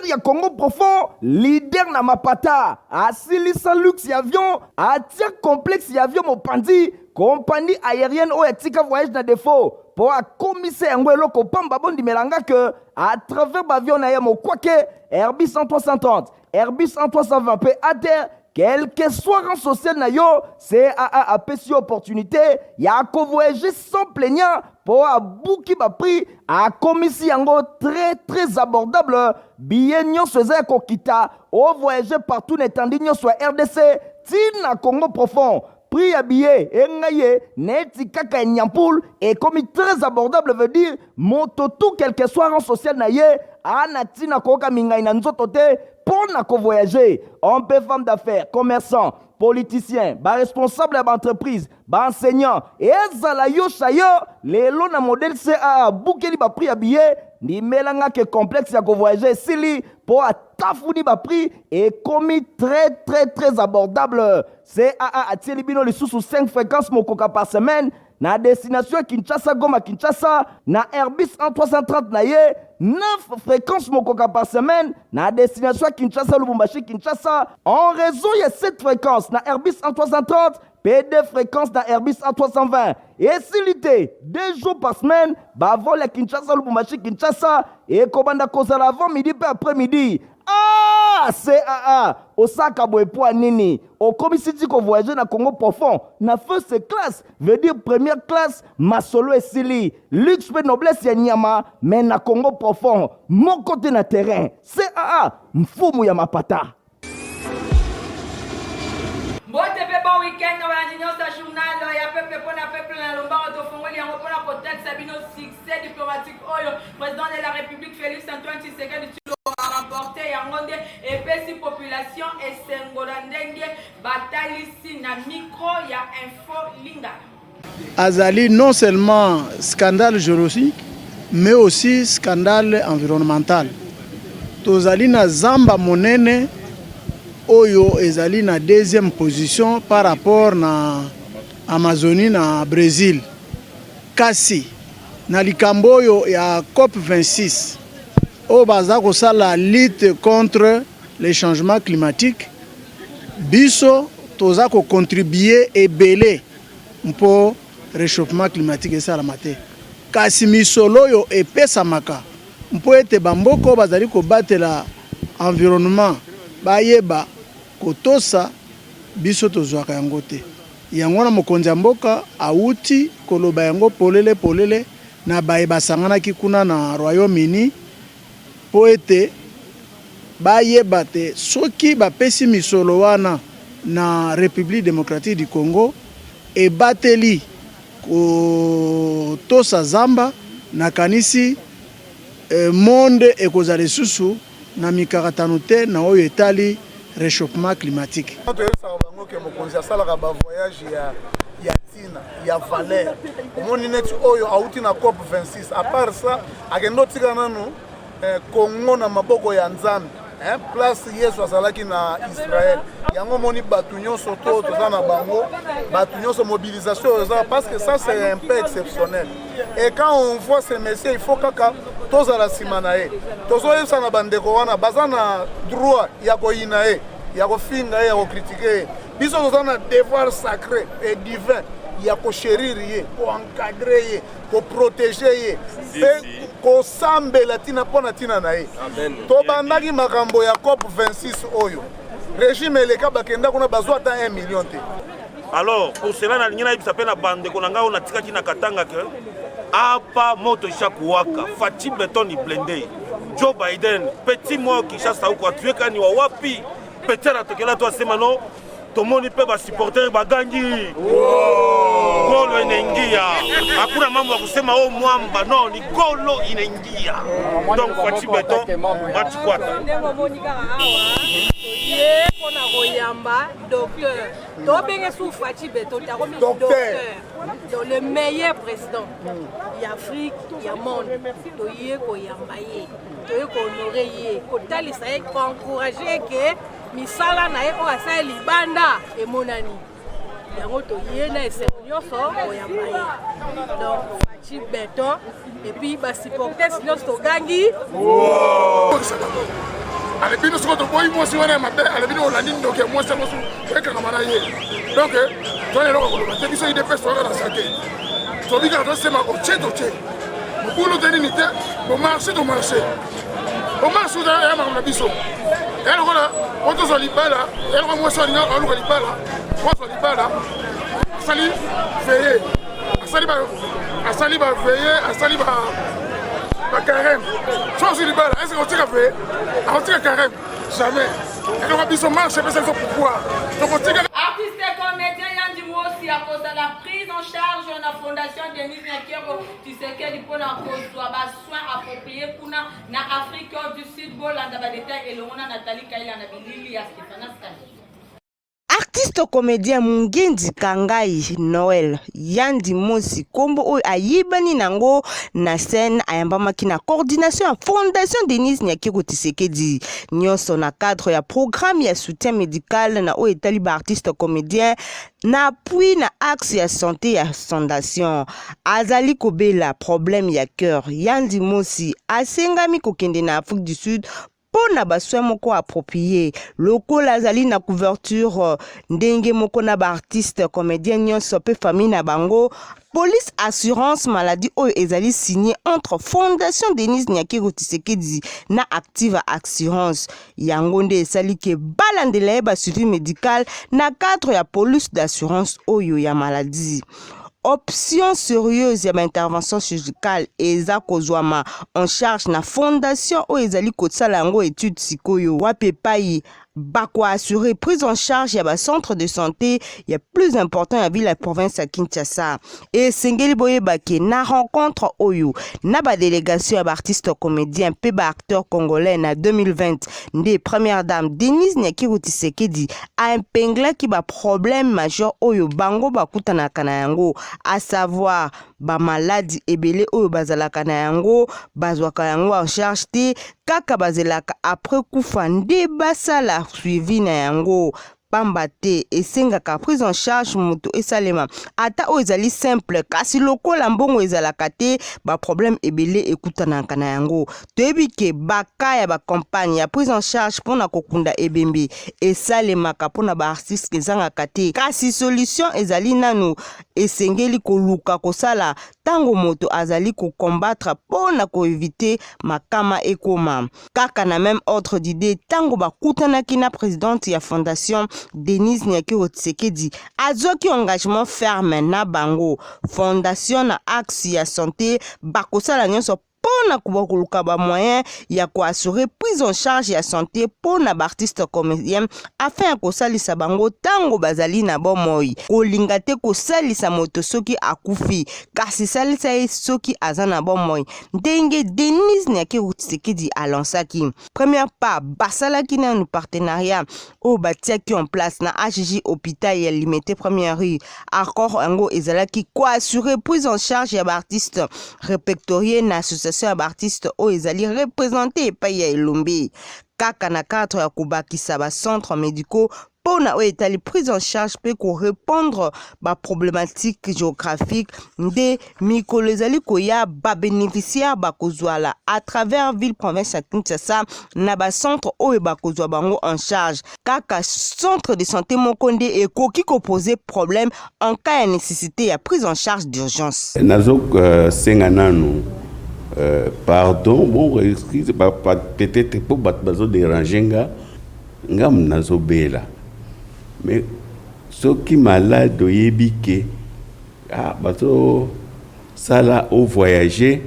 Leader ya Congo profond, leader na mapata, asilisa luxe ya avion, atia complexe ya avion mopanzi, compagnie aérienne oyo atika voyage na defaut mpo akomisa yango eloko pamba. Bondimela nga ke à travers baavion na ye mokwake Airbus 330, Airbus 320 mpe ATR, quel que soit rang social na yo, CAA apesi yo opportunité ya kovoyager sans plaignant mpo abuki baprix, akomisi yango très très abordable. Billet nyonso eza ya kokita, ovoyage partout na etandi nyonso ya RDC ntina Congo profond. Prix ya billet engai ye neti kaka ya nyampule, ekomi très abordable, veut dire moto tout, quel que soit rang social na ye, ana ntina koyoka mingai na nzoto te mpo na kovoyage. Homme mpe femme d'affaires, commerçant, politicien, baresponsable ya baentreprise, baenseignant, ezala yo sayo lelo na modèle CAA abukeli baprix ya billet. Ndimelanga ke complexe ya kovoyage esili mpo atafuni baprix, ekomi très très très abordable. CAA atieli bino lisusu 5 fréquences mokoka par semaine na destination ya Kinshasa, Goma, Kinshasa na Airbus 330 na ye, 9 fréquences mokoka par semaine na destination ya Kinshasa, Lubumbashi, Kinshasa en raison ya 7 fréquences na Airbus 330 mpe 2 fréquences na Airbus A320. Esili te, 2 jours par semaine bavol ya Kinshasa, Lubumbashi, Kinshasa ekobanda kozala avant midi mpe après midi. Ah, CAA osaka boye po nini? Okomisi ti kovoyage na Congo profond na first class, veut dire première classe. Masolo esili, luxe mpe noblesse ya nyama, mais na Congo profond moko te na terrain. CAA, mfumu ya mapata. Mbote mpe bon weekend na balandi nyonso ya journal ya peuple mpona peuple. Na lombango tofongoli yango mpona kotalisa bino succès diplomatique oyo président de la République Félix Antoine Tshisekedi Tshilombo aremporte. Yango nde epesi population esengo na ndenge batalisi na micro ya Info Lingala. Azali non seulement scandale géologique, mais aussi scandale environnemental. Tozali na zamba monene oyo ezali na deuxième position par rapport na Amazonie na Brésil. Kasi na likambo oyo ya COP 26 oyo baza kosala lutte contre les changements climatiques, biso toza kocontribue ebele mpo réchauffement climatique esalama te. Kasi misolo oyo epesamaka mpo ete bamboka oyo bazali kobatela environnement bayeba kotosa, biso tozwaka yango te. Yango wana mokonzi ya mboka awuti koloba yango polele polele na baye basanganaki kuna na Royaume-Uni mpo ete bayeba te soki bapesi misolo wana na République démocratique du Congo ebateli kotosa zamba. Nakanisi monde ekozala lisusu na mikakatano te na oyo etali réchauffement climatique. Toyebisaka bango ke mokonzi asalaka bavoyage ya ntina, ya valeur. Omoni neti oyo awuti na COP 26, à part ça akende otika nanu Congo na maboko ya Nzambe, hein, place Yesu azalaki na Israel. Yango omoni bato nyonso to toza na bango, bato nyonso, mobilisation oyo eza, parce que ça, c'est un peu exceptionnel. Et quand on voit ce monsieur, il faut kaka tozala nsima na ye. Tozoyebisa na bandeko wana baza na droit ya koyina ye, ya kofinga ye, ya kocritiquer ye. Biso toza na devoir sacré et divin ya kochérir ye, koencadrer ye, koprotéger ye mpe kosambela ntina mpo na ntina na ye. Tobandaki makambo ya COP 26 oyo, régime eleka, bakenda kuna, bazwa ata 1 million te. Alors pour cela, nalingi nayebisa mpe na bandeko na ngai oyo natikaki na Katanga ke apa moto esha kuwaka. Fatshi Béton ni blindé. Joe Biden petit mwa Kinshasa huko atuekani wa wapi petit anatokela to asema no. Tomoni mpe basupporter bagangi golo inaingia, hakuna mambo ya kusema o mwamba, no, ni golo inaingia. Donc Fatshi Béton machikwata. Ndenge omoni kaka awa, ye mpona koyamba docteur, tobenge su Fatshi Béton te, akomi docteur, donc le meilleur président ya Afrique, ya monde. Toye koyamba ye, toye kohonorer ye, kotalisa ye, koencourager ke misala na ye oyo asali libanda emonani. Yango toye na esengo nyonso koyamba ye. Donc Fatshi Béton, et puis basupporters nyonso togangi. Ale bino sikoyo toboyi mwasi wana ya mabe, ale bino olandi ndoki ya mwasi yango su ekangama na ye. Donc toza eloko ya koloba te, biso idps toyaka na sake tobi kaka tosema otie totie mobulu te nini te, bomarche tomarche bomarche ya makambo na biso ya lokola po tozwa libala ya lokola mwasi alinga aluka libala po azwa libala asali veye asali ba asali ba veye asali ba ba carême so azwi libala est ce que otika veye akotika carême jamais eloko biso marche epesa biso pouvoir tokotika. Artiste comédien Yandi Mosi akozala prise en charge na fondation Denise Nyakeru Tshisekedi mpo na kozwa ba soins appropriés kuna na Afrique du Sud. Bolanda ba details elongo na Nathalie Kaila na bilili ya Stephanas Kanyika. Artiste comedien Mungenzi Kangai Noël Yandi Mosi kombo oyo ayebani nango na scène ayambamaki na coordination ya Fondation Denise Nyakeru Tshisekedi nyonso na cadre ya programme ya soutien médical na oyo etali ba artiste comedien na appui na axe ya santé ya fondation. Azali kobela problème ya cœur. Yandi Mosi asengami kokende na Afrique du Sud mpo na ba soins moko approprié lokola azali na couverture ndenge moko na ba artistes comédiens nyonso mpe famille na bango. Police assurance maladie oyo ezali signé entre Fondation Denise Nyakeru Tshisekedi na Activa Assurance yango nde esali ke balandela ye ba suivi médical na cadre ya police d'assurance oyo ya maladie. Option sérieuse ya ba-intervention chirurgicale eza kozwama en charge na fondation oyo ezali kosala yango étude sikoyo wapi epai bakoassure prise en charge ya ba-centre de santé ya plus important ya ville ya province ya Kinshasa. Esengeli boyeba ke na rencontre oyo na ba-délégation ya ba-artiste comédien mpe ba-acteur congolais na 2020 nde première dame Denise Nyakeru Tshisekedi aimpenglaki ba problème majeur oyo bango bakutanaka na yango, à savoir ba maladi ebele oyo bazalaka na yango bazwaka yango en charge te, kaka bazelaka après kufa nde basala suivi na yango pamba te esengaka prise en charge moto esalema ata oyo ezali simple, kasi lokola mbongo ezalaka te ba problème ebele ekutanaka na yango. Toyebi ke baka ya ba campagne ya prise en charge mpona kokunda ebembe esalemaka mpona ba artiste ezangaka te, kasi solution ezali nanu esengeli koluka kosala ntango moto azali ko combattre mpona ko eviter makama ekoma. Kaka na meme ordre d'idee, ntango bakutanaki na presidente ya fondation Denise Nyakeru Tshisekedi, azwaki engagement ferme na bango fondation na axe ya sante bakosala nyonso mpo na koluka ba moyen ya koassure prise en charge ya sante mpo na baartiste comédien afin ya kosalisa bango ntango bazali na bomoi. Kolinga te kosalisa moto soki akufi, kasi salisa ye soki aza na bomoi, ndenge Denise Nyakeru Tshisekedi alansaki. Premier pas, basalaki nanu partenariat oyo batiaki en place na HJ Hôpital ya Limete Première Rue. Accord yango ezalaki koassure prise en charge ya baartiste répertorié na association ya baartiste oyo ezali représente epai ya Elombe, kaka na cadre ya kobakisa ba centres médicaux mpo na oyo etali prise en charge mpe korépondre ba problématique géographique. Nde mikolo ezali koya babénéficiaire bakozwala à travers ville province ya Kinshasa na bacentre oyo bakozwa bango en charge. Kaka centre de santé moko nde ekoki kopose problème en cas ya nécessité ya prise en charge d'urgence. Nazosenga nanu pardon, bon, excuse peut-être mpo bato bazodéranger nga. Nga nazobela, mais soki malade oyebi ke bazosala ovoyage,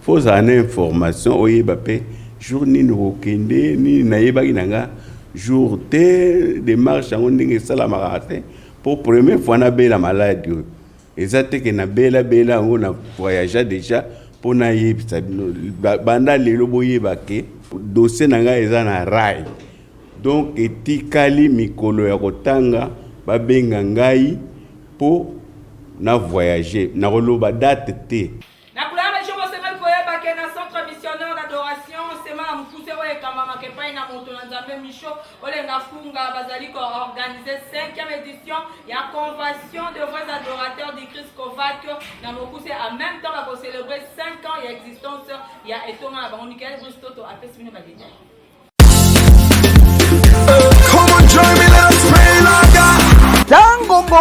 fo ozala na information, oyeba mpe jour nini okokende nini. Nayebaki na nga jour te, démarche yango ndenge esalamaka te, mpo première fois nabela maladi oyo eza te ke nabelabela yango na voyagea déjà. Mpo nayebisa bino, banda lelo boyeba ke dossier na ngai eza na rail, donc etikali mikolo ya kotanga babenga ngai mpo na voyage. Nakoloba date te. Na kolanda biso, bosengeli koyeba ke na centre missionnaire d'adoration sema na mokuse oyo ekambamaka epai na moto na Nzambe Micho Olenga Funga bazali koorganize 5e édition ya convention de vrais adorateurs du Christ Kovac na mokuse. En même temps bakocélébrer 5 ans ya existence ya etonga na bango. Michael Bristoto apesi bino badetail.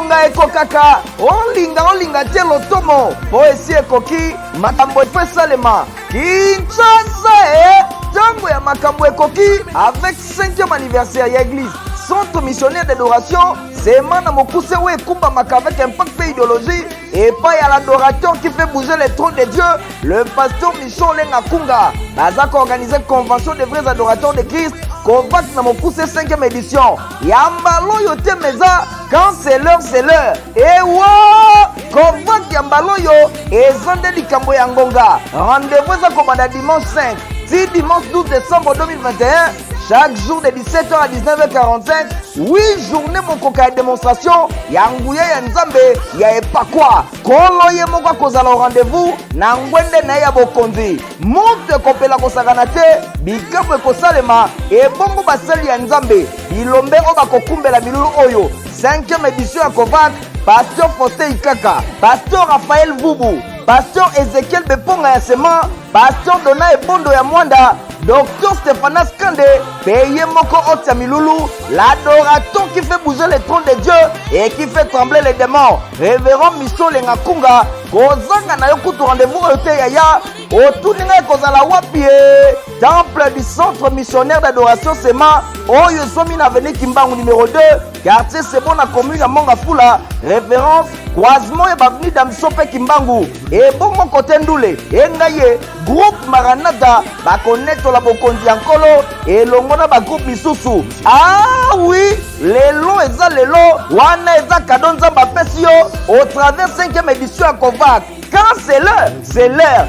Ngonga ekokaka, olinga olinga te lotomo mpo esi ekoki, makambo efo esalema. Kinshasa e ntango ya makambo ekoki avec 5e anniversaire ya église centre missionnaire d'adoration sema na mokuse oyo ekumbamaka avec impact mpe idéologie epai ya l'adorateur qui fait bouger le trône de Dieu le pasteur Michon Olenga Kunga baza koorganize convention des vrais adorateurs de Christ Covax na mokuse 5e édition ya mbala oyo te meza quand c'est l'heure c'est l'heure ewa Covax ya mbala oyo eza nde likambo ya ngonga rendez-vous eza kobanda dimanche 5 ti dimanche 12 décembre 2021 chaque jour de 17h à 19h45 8 journée mokoka ya démonstration ya nguya ya nzambe ya epakwa Nkolo ye moko akozala au rendez-vous na ngwende na ye ya bokonzi. Moto ekopela kosakana te, bikambo ekosalema, ebongo basali ya Nzambe bilombe oyo bakokumbela milulu oyo. 5e edition ya COVAC, Pasteur Faustin Ikaka, Pasteur Raphaël Vubu, Pasteur Ezekiel Beponga ya Sema, Pasteur Dona Ebondo ya Mwanda, Docteur Stéphanas Kande, mpe ye moko hôte ya milulu, l'adorateur qui fait bouger le trône de Dieu et qui fait trembler les démons, Révérend Micho Lenga Kunga, kozanga na yo kutu rendez-vous oyo te yaya, otuni ngai kozala wapi e temple du centre missionnaire d'adoration Sema, oyo ezwami na avenue Kimbangu numéro 2, quartier Sebo na commune ya Mont-Ngafula, référence croisement ya baavenue Damso mpe Kimbangu, ebongo kote ndule engai ye groupe Maranatha bakonetola bokonzi ya Nkolo elongo na bagroupe misusu. Ah oui, lelo eza lelo, wana eza kado Nzambe apesi yo au travers 5e édition ya Covac. Quand c'est l'heure, c'est l'heure.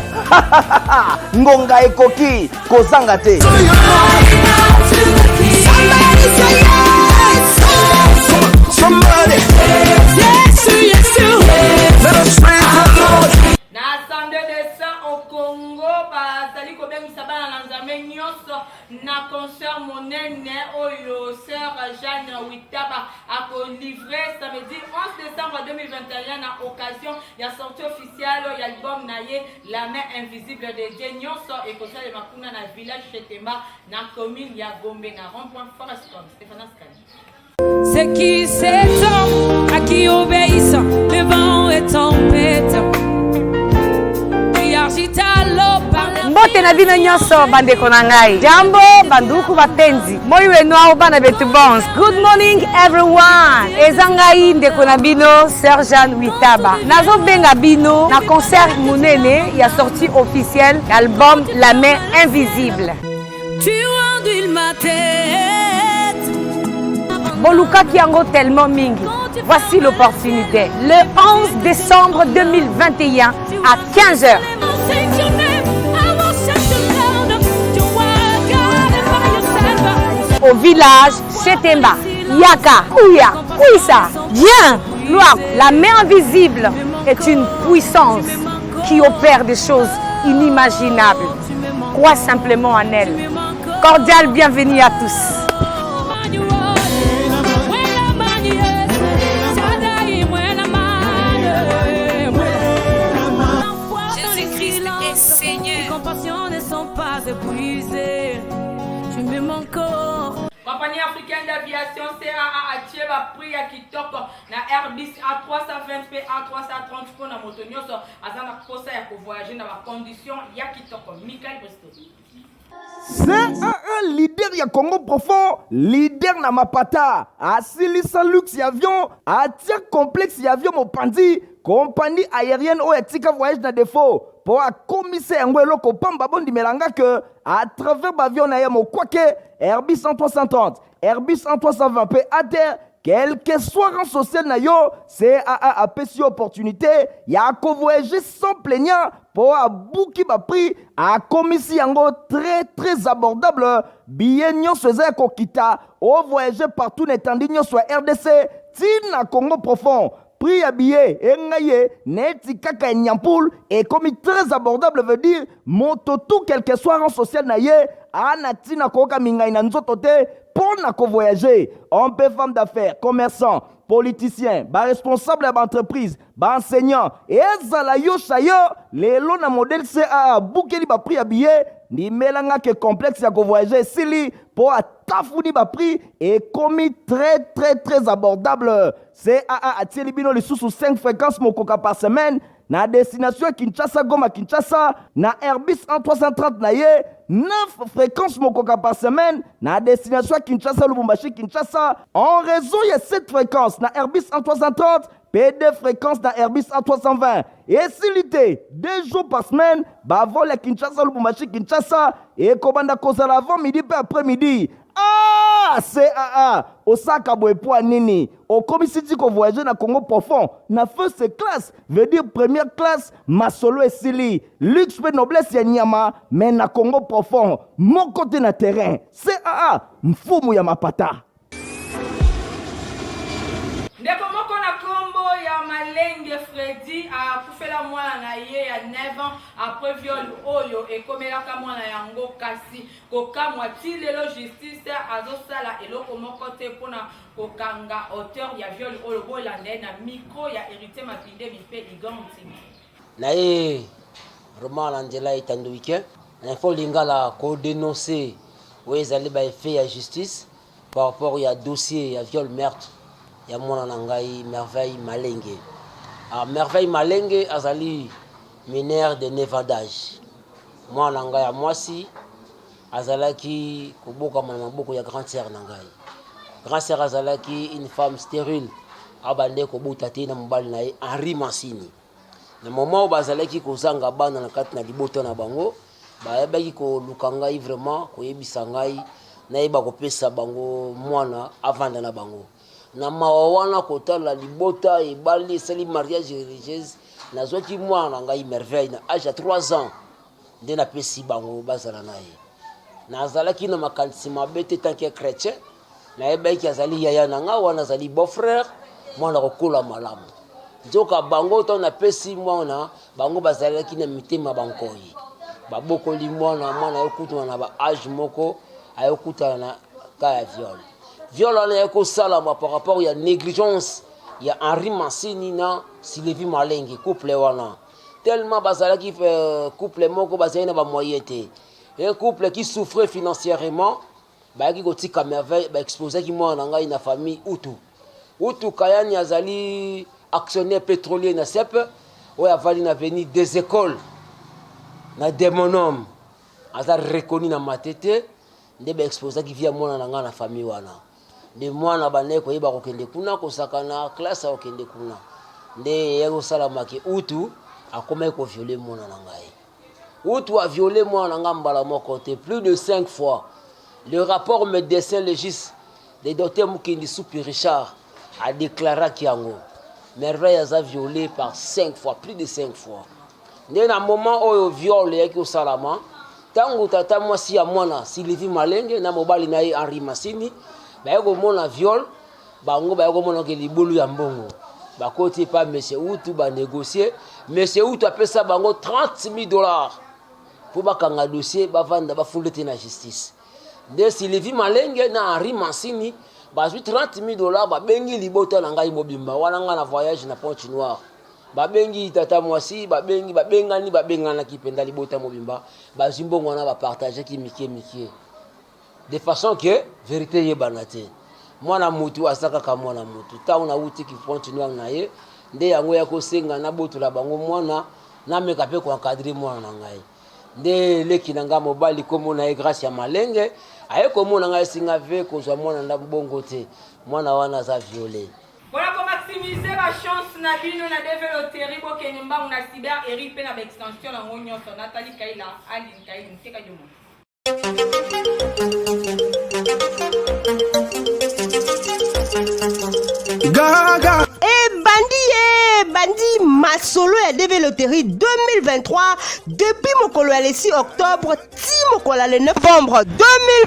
Ngonga ekoki kozanga te. Na Assemblée des Saints au Congo bazali kobengisa bana na Nzambe nyonso na concert monene oyo sœur Jeanne Witaba akolivre samedi 11 décembre 2021 na occasion ya sortie officielle ya album na ye La main invisible de Dieu. Nyonso ekosalema kuna na village Chetemba na commune ya Gombe na rond-point Forescom. Stephanas Kani. C'est qui cet homme à qui obéissent le vent et tempête qui agite l'eau par la mbote na bino nyonso bandeko na ngai jambo banduku bapenzi moi wenu ao bana betu bons good morning everyone eza ngai ndeko na bino sœur jeanne witaba nazobenga bino na concert monene ya sortie officielle ya album la main invisible Tu enduis ma tête. Bolukaki yango tellement mingi. Voici l'opportunité. Le 11 décembre 2021 à 15h. Au village Chetemba, Yaka, Kouya, Kouissa, Viens, Loire, la main invisible est une puissance qui opère des choses inimaginables. Crois simplement en elle. Cordial bienvenue à tous. Jésus-Christ est Seigneur. Tes compassions ne sont pas épuisées. Tu m'aimes encore. Compagnie africaine d'aviation CAA atie ba prix ya kitoko na Airbus A320 mpe A330 mpo na moto nyonso aza na mposa ya kovoyage na ba conditions ya kitoko. Michael Bristow. CAA leader ya Congo profond, leader na mapata, asilisa luxe ya avion, atia complexe ya avion mopanzi, compagnie aérienne oyo atika voyage na défaut mpo akomisa yango eloko pamba. Bondimela nga ke à travers baavion na ye mokwake Airbus 330, Airbus 320 mpe ATR, quel que soit rang social na yo, CAA apesi yo opportunité ya kovoyager sans plaignant mpo abuki baprix, akomisi yango très très abordable. Billet nyonso eza ya kokita, ovoyage partout na etandi nyonso ya RDC ti na Congo profond. Prix ya billet engai ye neti kaka ya nyampul ekomi très abordable, veut dire moto tout quel que soit rang social na ye ana ntina koyoka mingai na nzoto te mpo na kovoyage. Homme mpe femme d'affaires, commerçant, politicien, baresponsable ya baentreprise, baenseignant, ezala yo chayo lelo na modèle CAA abukeli baprix ya billet. Ndimelanga ke complexe ya kovoyage esili. mpo atafuni baprix ekomi très très très abordable. CAA atieli bino lisusu 5 fréquences mokoka par semaine na destination ya Kinshasa Goma Kinshasa na Airbus A330 na ye 9 fréquences mokoka par semaine na destination ya Kinshasa Lubumbashi Kinshasa en raison ya 7 fréquences na Airbus A330 mpe 2 fréquences na Airbus A320. Esili te, 2 jours par semaine bavol ya Kinshasa Lubumbashi Kinshasa ekobanda kozala avant midi mpe après midi. Ah, CAA osaka boye mpo nini? Okomisi ti ko voyager na Congo profond na first class, veut dire première classe. Masolo esili, luxe mpe noblesse ya nyama, mais na Congo profond moko te na terrain. CAA, mfumu ya mapata. Ndeko moko na nkombo ya Malenge Fredi akufela mwana na ye ya 9 ans après viol oyo ekomelaka mwana yango. Kasi kokamwa, ti lelo justice azosala eloko moko te mpona kokanga auteur ya viol oyo. Bolanda ye na micro ya Héritier Mapindemi mpe Igor Ntimi. Na ye vraiment na nzela etando week-end na info lingala kodénoncer oyo ezali baeffet ya justice par rapport ya dossier ya viol, meurtre ya mwana na ngai Merveille Malenge. Ah, Merveille Malenge azali mineur de 9 ans d'âge. Mwana na ngai ya mwasi azalaki kobokama na maboko ya grande sœur na ngai. Grande sœur azalaki une femme stérile, abande kobota te na mobali na ye Henri Mansini. Na moment oyo bazalaki kozanga bana na kati na libota na bango, bayebaki koluka ngai vraiment, koyebisa ngai nayeba kopesa bango mwana avanda na bango. Na mawa wana, kotala libota ebali esali mariage religieuse, nazwaki mwana na ngai Merveille na age ya 3 ans nde napesi bango bazala na ye. Nazalaki na makanisi mabe te, tant que chrétien nayebaki azali yaya na nga wana, azali beau frère, mwana kokola malamu. Nzoka bango, ntango napesi mwana bango, bazalaki na mitema bankoi, babokoli mwana. Mwana ayokutana na ba age moko, ayokutana na cas ya viol. Viol wana eyaki kosalama par rapport ya négligence ya Henri Mansini na Sylvie Malenge. Couple wana, tellement bazalaki couple moko bazali na bamoyen te, un couple qui souffrait financièrement, bayaki kotika Merveille, baexposaki mwana na ngai na famille Utu. Utu Kayani azali actionnaire pétrolier na SEP oyo avandi na avenue des Écoles na Demonome, aza reconnu na Matete. Nde baexposaki vie ya mwana na ngai na famille wana. Nde mwana bandaki koyeba kokende kuna kosakana classe, akokende kuna nde eyaki kosalamaki Utu akomaki kovioler mwana na ngai. Utu aviolé mwana na ngai mbala moko te, plus de 5 fois. Le rapport médecin légiste le docteur Mukindi Supi Richard adéclaraki yango: Merveille aza violé par 5 fois, plus de 5 fois. Nde na moment oyo viol eyaki kosalama, ntango tata mwasi ya mwana Sylvie Malenge na mobali na ye Henri Masini baye komona viol, bango baye komona ke libulu ya mbongo, bakoti epa monsieur Utu, banégocie. Monsieur Utu apesa bango 30 000 $ mpo bakanga dossier, bavanda, bafunda te na justice. Nde Sylvie Malenge na Henri Mansini bazwi 30 000 $, babengi libota na ngai mobimba wana. Ngai na voyage na Pointe Noire, babengi tata mwasi, babengi, babengani, babenganaki mpenza libota mobimba. Bazwi mbongo wana, bapartageaki mike mike de façon que vérité eyebana te. Mwana mutu aza kaka mwana mutu. Ntango nawutiki Pointe Noire na ye, nde yango ya kosenga nabotola bango mwana, nameka mpe koencadrer mwana na ngai. Nde leki na ngai mobali, kombo na ye Grâce ya Malenge, aye komona ngai, esinga ve kozwa mwana nda bongo te, mwana wana aza violé. Mpona komaximiser bachance na bino na DV Loterie, bokende mbangu na Cyber Eric mpe na baextension yango nyonso. Nathalie Kaila, Aline Kaili Muteka Diomo. Gaga. Ebandi ye, ebandi masolo ya DV Loterie 2023 depuis mokolo ya le 6 octobre ti mokolo ya le 9 novembre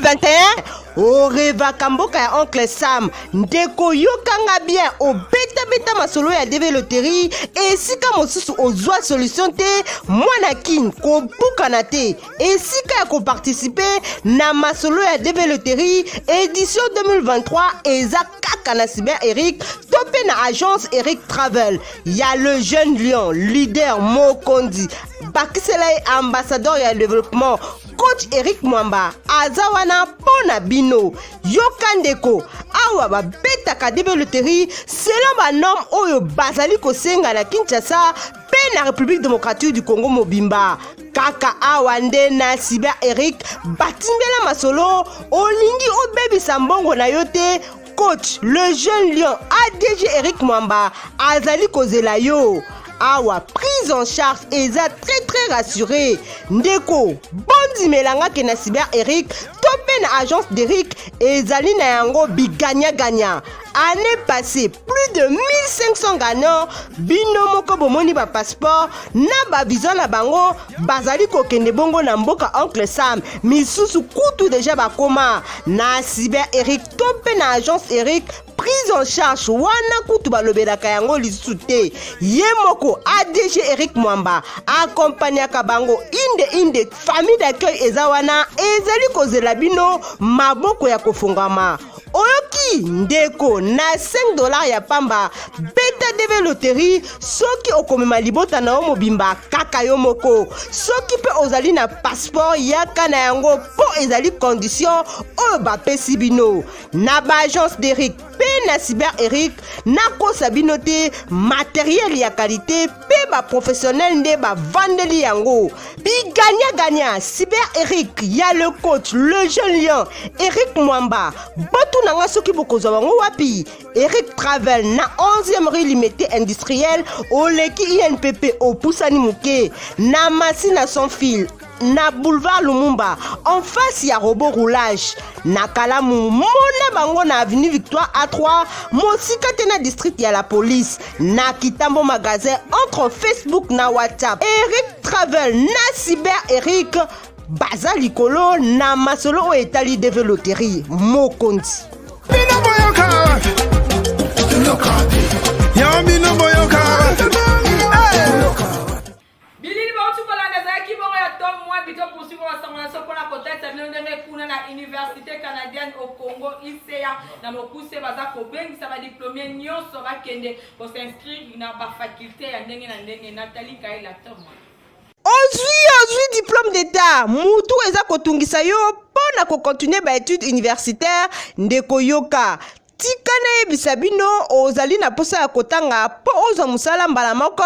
2021. Orevaka mboka ya oncle Sam. Ndeko, yokanga bien, obetabeta masolo ya DV Loterie esika mosusu, ozwa solution te. Mwana Kin, kobukana te. Esika ya koparticiper na masolo ya DV Loterie édition 2023 eza kaka na Cyber Eric to mpe na agence Eric Travel ya le jeune lion leader mokonzi, bakisela ye ambassadeur ya développement. Coach Eric Mwamba aza wana mpo na bino. Yoka ndeko, awa babetaka DB Loterie selon ba normes oyo bazali kosenga na Kinshasa mpe na République démocratique du Congo mobimba. Kaka awa nde na Cyber Eric batimbela masolo, olingi obebisa mbongo na yo te, coach le jeune lion ADG Eric Mwamba azali kozela yo. Awa prise en charge eza très très rassuré. Ndeko, bondimela nga ke na Cyber Eric to mpe na agence d'Eric ezali na yango biganya-ganya. Année passée, plus de 1500 gagnants, bino moko bomoni ba passeport na ba visa na bango bazali kokende bongo na mboka Oncle Sam, misusu kutu deja bakoma na Cyber Eric to mpe na agence Eric. Prise en charge wana kutu balobelaka yango lisusu te. Ye moko ADG Eric Mwamba akompaniaka bango inde inde. Famille d'accueil eza wana ezali kozela bino maboko ya kofungwama. Oyoki ndeko, na 5 dollars ya pamba beta DV Loterie soki okomema libota na yo mobimba kaka yo moko. Soki mpe ozali na passeport yaka na yango mpo ezali condition oyo bapesi bino na ba agence d'Eric mpe na Cyber Eric. Nakosa bino te, materiel ya qualité mpe ba professionnel nde bavandeli yango. Biganya-ganya, Cyber Eric ya le coach le jeune lion Eric Mwamba. Botuna nga soki bokozwa bango wapi. Eric Travel na 11e rue Limete industrielle, oleki INPP opusani moke na masina sans fil na boulevard Lumumba en face ya robot roulage na Kalamu. Mona bango na avenue Victoire A3 mosika te na district ya la police na Kitambo magasin entre Facebook na WhatsApp. Eric Travel na Cyber Eric baza likolo na masolo oyo etali DV Loterie mokonzi. Bino boyoka ya bino boyoka. Bilili bauti kolanda ezalaki bongo ya Tom Mwambi. To poursuivre basango na biso mpona kotalisa bino ndenge kuna na Université canadienne au Congo ICA na mokuse baza kobengisa badiplome nyonso bakende kos'inscrire na bafaculte ya ndenge na ndenge. Nathalie Kaela, Tom Mwambi. Ozwi ozwi diplome d'etat, mutu eza kotungisa yo mpo na kocontinue baetude universitaire. Ndeko yoka, tika nayebisa bino, ozali na posa ya kotanga mpo ozwa mosala mbala moko.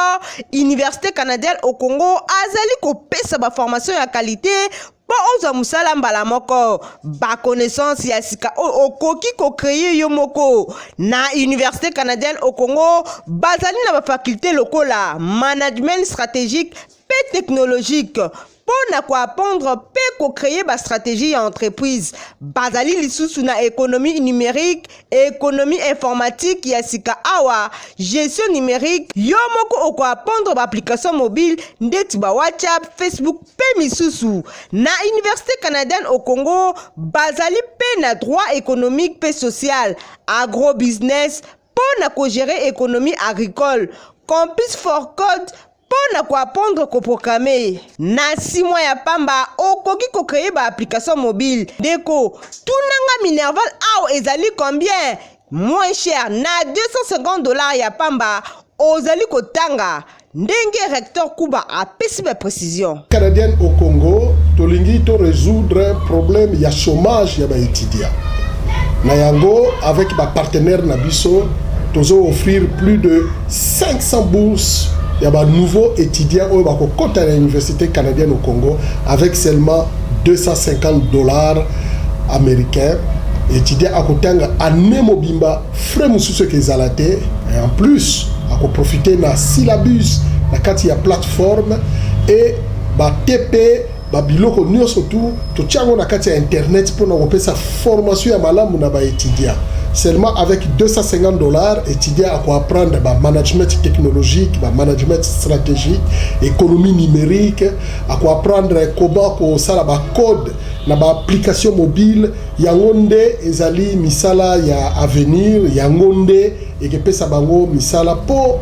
Université canadienne au Congo azali kopesa baformation ya qualité mpo ozwa mosala mbala moko, baconnaissance ya sika oyo okoki kocreye yo moko. Na Université canadienne au Congo bazali na bafaculte lokola management stratégique mpe technologique mpo na koapprendre mpe kocreye bastratégie ya entreprise. Bazali lisusu na économie numérique, économie informatique ya sika awa, gestion numérique. Yo moko okoapprendre baapplication mobile ndeti ba WhatsApp, Facebook mpe misusu. Na Université canadienne au Congo bazali mpe na droit économique mpe social, agrobusiness mpo na kogere économie agricole, campus for code mpo na koapprendre koprograme. Na 6 mois ya pamba okoki kocreye baapplication mobile. Ndeko, tunanga minerval awa ezali combien? Moins cher na 250 $ ya pamba ozali kotanga. Ndenge recteur Kuba apesi ba précision. Canadienne au Congo tolingi to résoudre problème ya chômage ya baétudiant. Na yango, avec bapartenaire na biso, tozo offrir plus de 500 bourses ya ba nouveaux étudiants oyo bakokota na Université canadienne au Congo avec seulement 250 $ américains. Étudiant akotanga année mobimba, frais mosusu eke ezala te. Et en plus akoprofite na syllabus na kati ya plateforme et ba TP, babiloko nyonso tu totia yango na kati ya internet mpona kopesa formation ya malamu na baétudiant. Seulement avec 250 $, étudiant akoapprendre bamanagement technologique, bamanagement stratégique, économie numérique, akoapprendre comment kosala bacode na baapplication mobile. Yango nde ezali misala ya avenir, yango nde ekepesa bango misala mpo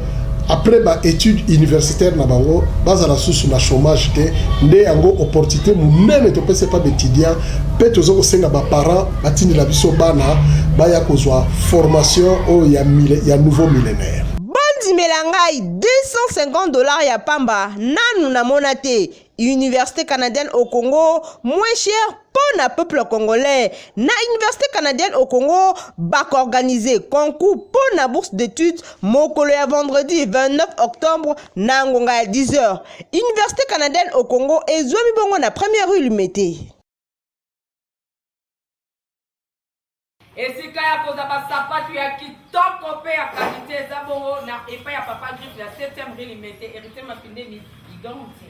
après baétude universitaire na bango bazala susu na chômage te. Nde yango opportunité monene topesa epa baétudiant, mpe toza kosenga baparent batindela biso bana baya kozwa formation oyo ya nouveau millénaire. Bondimela ngai, 250 $ ya pamba nanu namona te. Université canadienne au Congo moins cher mpo na peuple congolais. Na Université canadienne au Congo bakoorganize concours mpo na bourse d'études mokolo ya vendredi 29 octobre na ngonga ya 10 heures. Université canadienne au Congo ezwami bongo na première rue Limete. Esika ya kozwa ba sapatu ya kitoko mpe ya qualite eza bongo na epai ya Papa Griffe na 7e rue Limete, Heritier Mapindeni Iganti.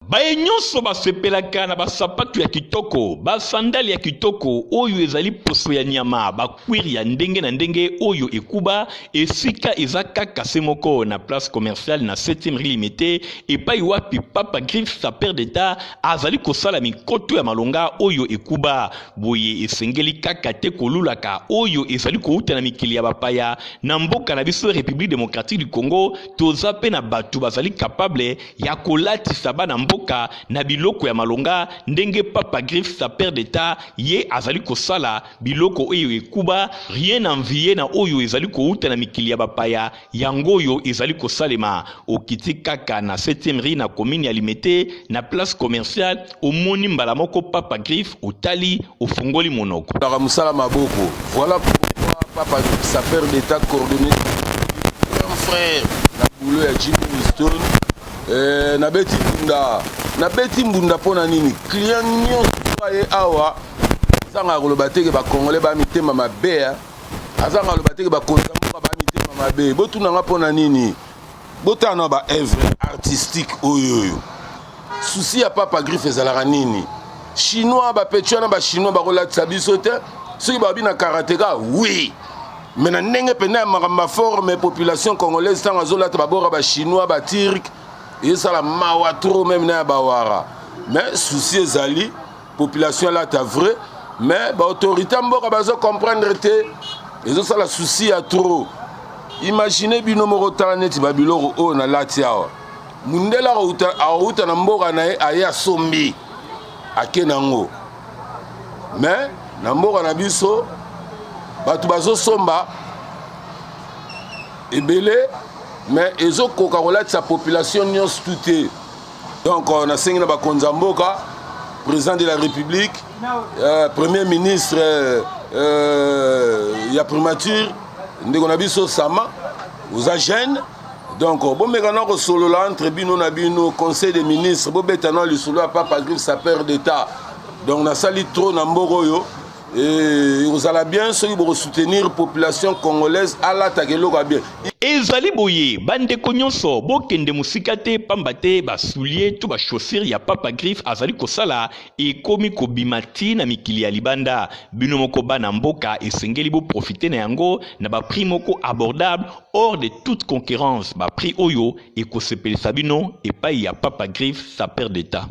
Baye nyonso basepelaka na basapatu ya kitoko, basandale ya kitoko oyo ezali poso ya nyama, bakwire ya ndenge na ndenge oyo ekuba, esika eza kaka se moko na place commerciale na 7e rue Limete, epai wapi Papa Griffe sapeur d'Etat azali kosala mikoto ya malonga oyo ekuba. Boye esengeli kaka te kolulaka oyo ezali kouta na mikili ya bapaya. Na mboka na biso Republique democratique du Congo, toza pe na bato bazali capable ya kolatisa bana mboka na biloko ya malonga ndenge Papa Griffe sapeur d'Etat ye azali kosala biloko oyo ekuba, rien envier na oyo ezali kouta na mikili ya bapaya. Yango oyo ezali kosalema, okiti kaka na septième rue na commune ya Limete na place commerciale, omoni mbala moko Papa Griffe, otali, ofungoli monoko. Kaka mosala maboko. Voilà pourquoi Papa Griffe sapeur d'Etat coordonné grand frère na boulot ya Jimmy Winston. Eh, nabeti mbunda nabeti mbunda mpo na nini client nyonso aye awa azangaka koloba te ke bacongolais ba mitema mabe azanga aloba te ke bakonzi ya mboka ba mitema mabe botuna nga mpo na nini botala na ba œuvre artistique oyo oyo souci ya papa griffe ezalaka nini chinois bapeti wana bachinois bakolatisa biso te soki babi na karateka oui me na ndenge mpenza ya makambo ya forme population congolaise ntango azolata babora bachinois baturk ezosala mawa trop meme na ya bawara mais souci ezali population alata vrai mais ba autorité ya mboka bazo comprendre te ezosala souci ya trop imagine bino moko tala neti babiloko oyo nalati awa mundele akouta na mboka na ye aye asombi ake nango mais na mboka na biso bato bazosomba ebele mais ezokoka kolatisa population nyonso tu te Donc euh, nasengi na bakonzi ya mboka président de la république euh, premier ministre euh, euh, ya primature ndeko na biso sama oza jeune donc bomeka na kosolola entre bino na bino conseil des ministres bobeta na lisolo ya papa griffe sapeur d'état donc nasali trop na mboka oyo ekozala bien soki bokosoutenir population congolaise alataka eloko ya bien. Ezali boye ba ndeko nyonso bokende mosika te pamba te ba souliers to ba chaussures ya Papa Griffe azali kosala ekomi kobima ti na mikili ya libanda. Bino moko bana mboka esengeli bo profiter na yango na ba prix moko abordable hors de toute concurrence, ba prix oyo ekosepelisa bino epayi ya Papa Griffe sapeur d'Etat.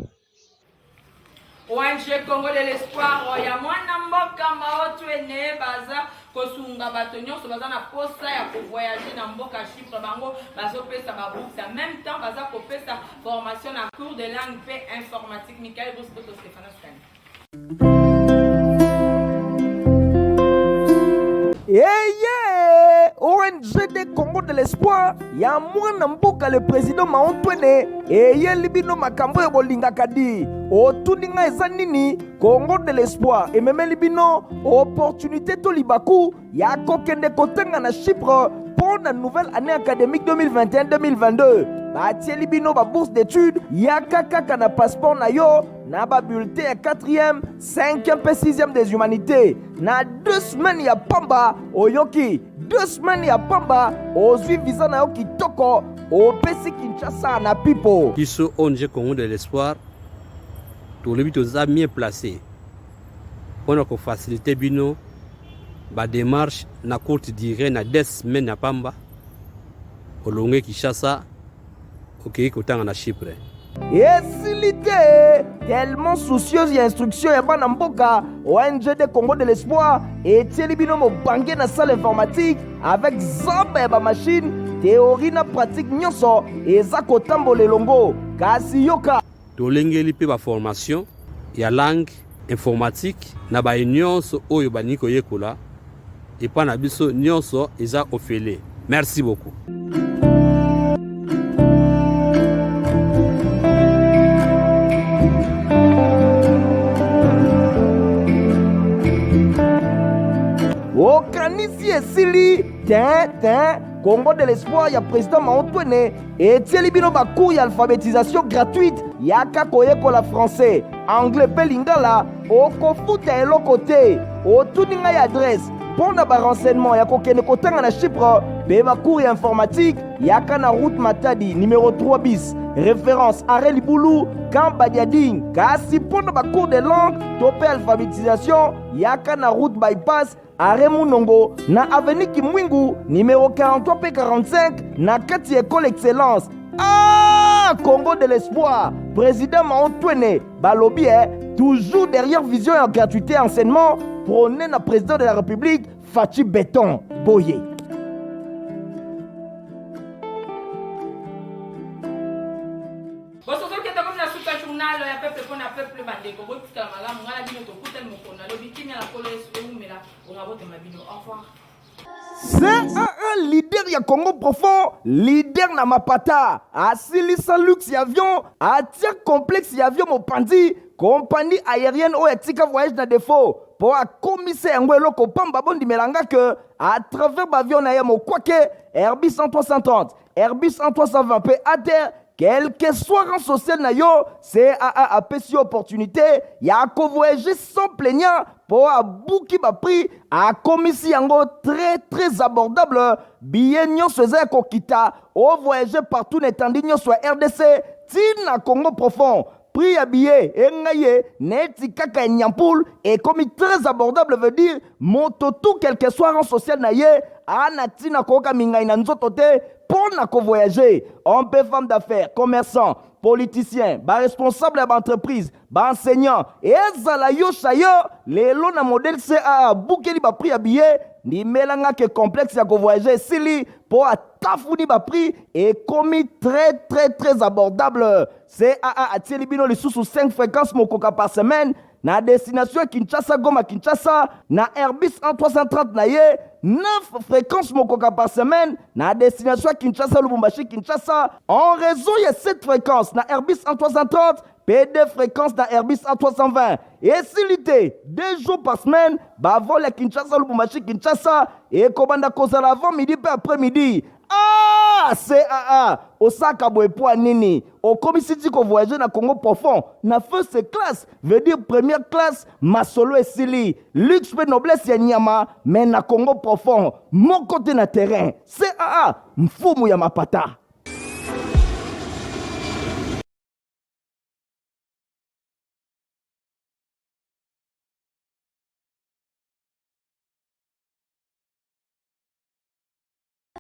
ONG Congo de l'espoir ya mwana mboka Maotwene baza kosunga bato nyonso baza na posa ya kovoyage na mboka Chypre. Bango bazopesa ba bourse en même temps baza kopesa formation na cours de langue mpe informatique. Michael Bospoto, Stephanos Kani. Eye ONGD Congo de l'espoir ya mwana mboka le président Maontwene eyeli bino makambo oyo bolingaka di otuni nga eza nini Congo de l'espoir ememeli bino opportunité to libaku ya kokende kotanga na Chypre mpo na nouvelle année académique 2021-2022 batieli bino ba bourse d'études yaka kaka na passeport na yo na ba bulletin ya 4e 5e mpe 6e des humanités na 2 semaines ya pamba oyoki 2 semaines ya pamba ozwi visa na yo kitoko opesi Kinshasa na pipo. Biso ONG Congo de l'espoir tolobi toza mieux placé pona ko faciliter bino ba demarche na courte durée na 2 semaines ya pamba olongue Kinshasa okei kotanga na Chypre. Esili te tellement soucieuse ya instruction ya bana mboka ONGD Congo de l'espoir etieli bino mobange na salle informatique avec zamba ya bamashine théorie na pratique nyonso eza kotambola elongo kasi yoka Tolengeli mpe ba formation ya langue informatique na baye nyonso oyo balingi koyekola epa na biso nyonso eza ofele. Merci beaucoup. esili te te. Congo de l'espoir ya président Maotwene etieli bino bacours ya alphabétisation gratuite. Yaka koyekola français, anglais mpe lingala, okofuta eloko te. Otuni ngai adresse mpo na barenseignement ya kokende kotanga na Chypre mpe bacours ya informatique, yaka na route Matadi numéro 3 bis, référence arrêt Libulu, camp Badiading. Kasi mpo na bacours de langue to mpe alphabétisation, yaka na route bypass, arrêt Munongo, na avenue Kimwingu numéro 43 mpe 45 na kati ya école Excellence. Ah, Congo de l'espoir, président Mao Twene balobi toujours derrière vision ya gratuité enseignement prôné na président de la République Fatshi Béton Boye. Bososoki tokomi na suka journal ya peuple mpo na peuple. Bandeko, botikala malamu, ngai na bino tokutani mokolo na lobi. Kimia na Nkolo Yesu ewumela onga botema bino. Au revoir. CAA, leader ya Congo profond, leader na mapata, asilisa luxe ya avion, atia complexe ya avion mopanzi, compagnie aérienne oyo atika voyage na défaut mpo akomisa yango eloko pamba. Bondimela nga ke à travers baavion na ye mokwake Airbus 330, Airbus 320 mpe ATR, quel que soit rang social na yo, CAA apesi yo opportunité ya kovoyager sans plaignant mpo abuki baprix, akomisi yango très très abordable. Billet nyonso eza ya kokita, ovoyage partout na etandi nyonso ya RDC ntina Congo profond. Prix ya billet engai ye neti kaka ya nyampul, ekomi très abordable, veut dire moto tout, quel que soit rang social na ye, ana ntina koyoka mingai na nzoto te mpo na kovoyage. Homme mpe femme d'affaires, commerçant, politicien, baresponsable ya baentreprise, baenseignant, ezala yo chayo, lelo na modèle CAA abukeli baprix ya billet. Ndimelanga ke complexe ya kovoyage esili mpo atafuni baprix, ekomi très très très abordable. CAA atieli bino lisusu 5 fréquences mokoka par semaine na destination ya Kinshasa, Goma, Kinshasa na Airbus 330 na ye, 9 fréquences mokoka par semaine na destination ya Kinshasa, Lubumbashi, Kinshasa en raison ya 7 fréquences na Airbus 330 mpe 2 fréquences na Airbus A320. Esili te, 2 jours par semaine bavol ya Kinshasa, Lubumbashi, Kinshasa ekobanda kozala avant midi mpe après midi. Ah, CAA osaka boye po nini? Okomisi ti kovoyage na Congo profond na first class, veut dire première classe. Masolo esili, luxe mpe noblesse ya nyama, mais na Congo profond moko te na terrain. CAA, mfumu ya mapata.